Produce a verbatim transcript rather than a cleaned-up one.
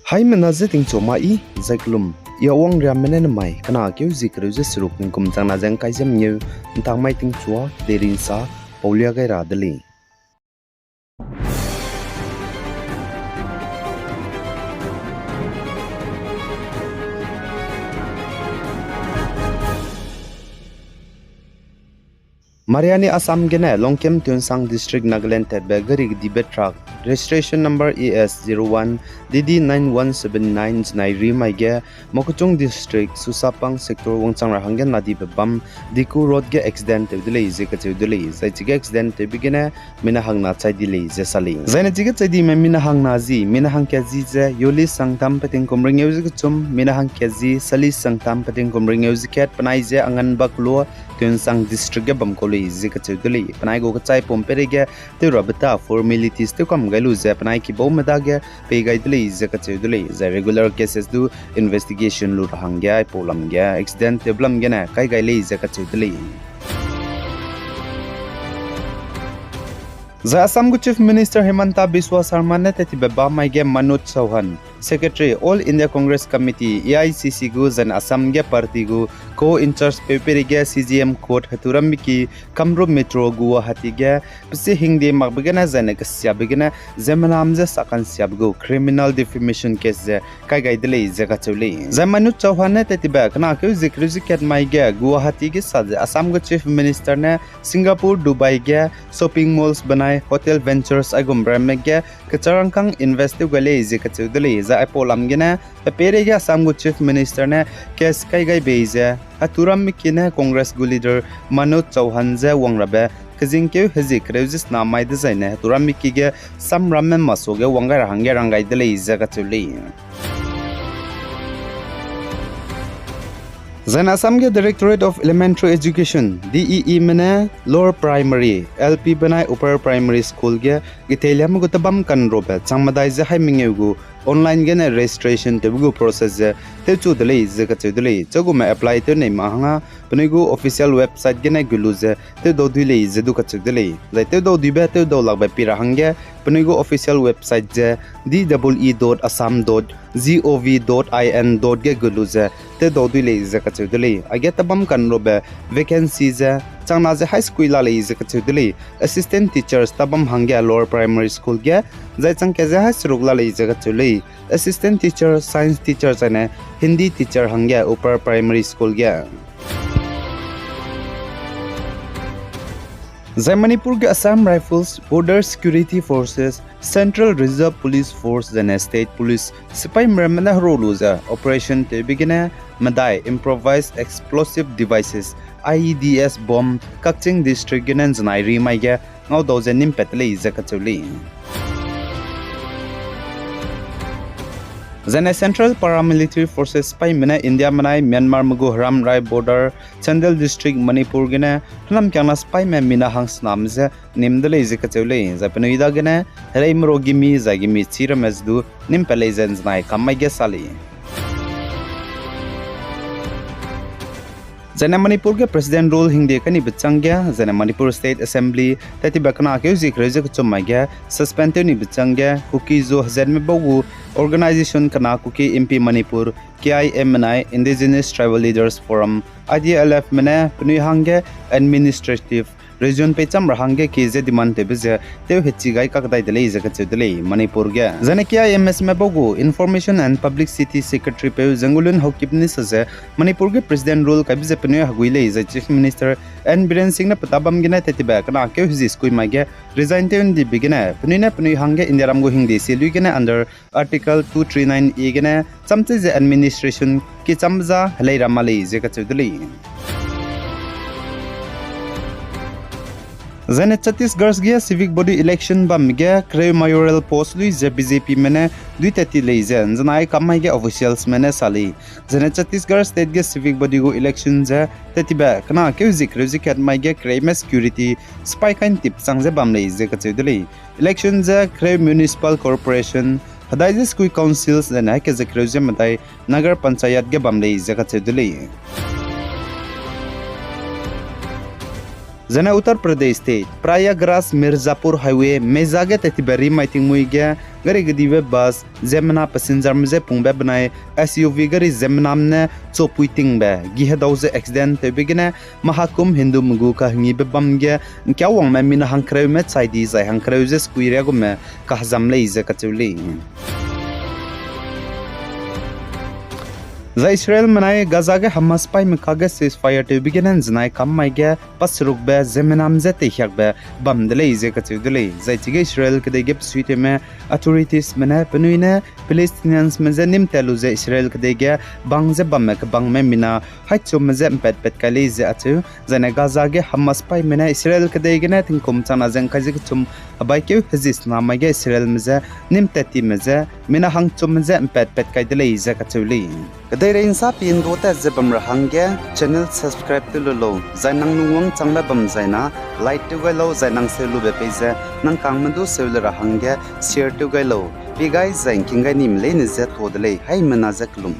Haimena je tingchua ma i, zai kelum, i Awang Riamme ne nemai, kena keu zie kereu ze seruk tingkum changna ze ngkai ze mengeu, ntang mai tingchua, deri nsa, paulia gai ra de lei. Mariani Assam gene Longkem Tuensang District Nagaland tatbe gari kedibe truck registration number A S zero one D D nine one seven nine zenai rimai ge Mokokchung District Susapang Sector wangchang ra hangge nadibe bam Diku Road ge accident tew de lei ze kacheu de lei. Zai chige accident tewbe gene mina hangna chai di lei ze sa lei. Zaine chige chai dime mina hangna zi, mina hangkat zi ze Yoli Sangtam petingkum ringeu ze kechum, mina hangkat zi Sali Sangtam petingkum ringeu ze kat penai ze Anganbaklo Tuensang District ge bam kau lei ze kacheu de lei. Penai gu kechai pum peireige tew rabe ta formalities tew kam gai lu ze penai kibaume dage pei gai de lei ze kacheu de lei. Zai regular cases du investigation lu ra hangge aipau lam ge accident tewbe lam gene kai gai lei ze kacheu de lei. Zai Assam gu Chief Minister Himanta Biswa Sarma ne tetibe bamai ge Manoj Chauhan, Secretary All India Congress Committee, A I C C gu, zai Assam ge party gu co-in-charge peu peireige C J M Court heturambe ki Kamrup Metro Guwahati ge pesi hingde makbe gene zaine kesiabe gene ziemmenam ze sakansiabe gu criminal defamation case ze kai gai de lei ze kacheu lei. Zai Manoj Chauhan ne tetibe kena keu zie kereu ze kat mai ge Guwahati ge sa ze Assam gu Chief Minister ne Singapore, Dubai ge shopping malls benai hotel ventures aigum ramme ge kecharangkang invest tew gai lei ze kacheu de lei. Zai aipau lam gene pe peireige Assam gu Chief Minister ne case kai gai bei ze heturamme ki ne Congress gu leader Manoj Chauhan ze wang rabe kezingkeu hezie kereu ze sena mai dezaine heturamme ki ge samramme masuage wang gai ra hangge rang gai de lei ze kacheu lei. Zaine Assam ge Directorate of Elementary Education, D E E me ne lower primary, L P benai upper primary school ge geteiliame gu tebam kanrobe chang medai ze hai mengeu gu online gene registration tewbe gu process ze tewchu de lei ze kacheu de lei. Chaugume apply tew nei ma hanga penui gu official website gene gu lu ze tewdau dui lei ze du kacheu de lei. Zai tewdau duibe tewdau lakbe pi ra hangge penui gu official website ze D E E dot assam dot gov dot in dot ge gu lu ze tewdau dui lei ze kacheu de lei. Aige tebam kanrobe vacancy ze changna ze hai sekui la lei ze kacheu de lei. Assistant teachers tebam hangge lower primary school ge zai changke ze hai seruk la lei ze kacheu lei. Assistant teacher, science teacher zaine Hindi teacher hangge upper primary school ge. Zai Manipur ge Assam Rifles, Border Security Forces, Central Reserve Police Force zaine State Police sipaime ramme ne herua lu ze operation tewbe gene medai improvised explosive devices, I E Ds bomb Kakching District gene nzenai rimai ge ngaudau ze nimpat lei ze kacheu lei. Zaine Central Paramilitary Forces sipaime ne India menai Myanmar me gu Heram Rai border, Chandel District, Manipur gene helamkiangna sipaime mina hangsename ze nim de lei ze kacheu lei. Zai penui dagene hereime ro gimi zai gimi chî ramme ze du nimpat lei ze nzenai kam mai ge sa lei. Zaine Manipur ge President rule hingde kanibe chângge, zaine Manipur State Assembly tetibe kena keu zie kereu ze kechum mai ge suspend tew nibe chângge, Kuki-Zo hezatme bau gu organisation kena Kuki Inpi Manipur, K I M nai Indigenous Tribal Leaders Forum, I T L F me ne penui hangge administrative region peicham ra hangge kie ze demand tewbe ze tew hechi gai kakdai de lei ze kacheu de lei Manipur ge. Zaine K I M S me bau gu Information and Publicity Secretary peu Zengulun Haokip ne sa ze Manipur ge President rule kaibe ze penui hegui lei zai Chief Minister N Biren Singh ne peta bam gene tetibe kena keu hezie sekui mai ge resign tew ndibe gene penui ne penui hangge Indiaram gu hingde sie lui gene under Article two three nine A gene chamchei ze administration kicham za helei ra ma lei ze kacheu de lei. Zaine Chhattisgarh ge civic body election bam ge kereu mayoral post lui ze B J P me ne dui tat ti lei ze nzenai kam mai ge officials me ne sa lei. Zaine Chhattisgarh state ge civic body gu election ze tetibe kena keu zie kereu ze kat mai ge kereime security sipai kai ntip chang ze bam lei ze kacheu de lei. Election ze kereu municipal corporation, hedai ze sekui councils zaine haike ze kereu ze medai Nagar Panchayat ge bam lei ze kacheu de lei. Zene Uttar Pradesh State, Prayagraj Mirzapur Highway meza ge tettibe rimai tingmui ge gari kedibe bus ziemmena passengerme je pungbe benai S U V gari ziemmename ne chopui tingbe gihedau ze accident tewbe gene Mahakumbh Hindume gu kahengibe bam ge ’ngkiawangme mina hangkereume chai di zai hangkereu ze sekui riagume kahezam lei ze kacheu lei. Zai Israelme nai Gaza ge Hamas paîme kage ceasefire tewbe gene ’nzenai kam mai ge paserukbe ziemmename je teihiakbe bam de lei ze kacheu de lei. Zai chige Israel kedei ge besuitewme authoritiesme ne penui ne Palestiniansme je nîm tat lu ze Israel kedei ge bang ze bamme kebangme mina haîchumme je ’mpatpat kai lei ze acheu. Zaine Gaza ge Hamas paîme ne Israel kedei gene tingkum changna ze ’ngkai ze kechum hebaikeu hezi sena mai ge Israelme je nîm tat time je mina hangchumme je ’mpatpat kai de lei ze kacheu lei. Kedeirei ’nsa pindua tat ze bam ra hangge channel subscribe tew lu lau, zai nang lungwang changbe bam zaina like tew gai lau, zai nang seu lube pei ze nang kangme du seu le ra hangge share tew gai lau. Pie gai zai ’ngking gai nime leine je tuâ de lei, haimena je kelum.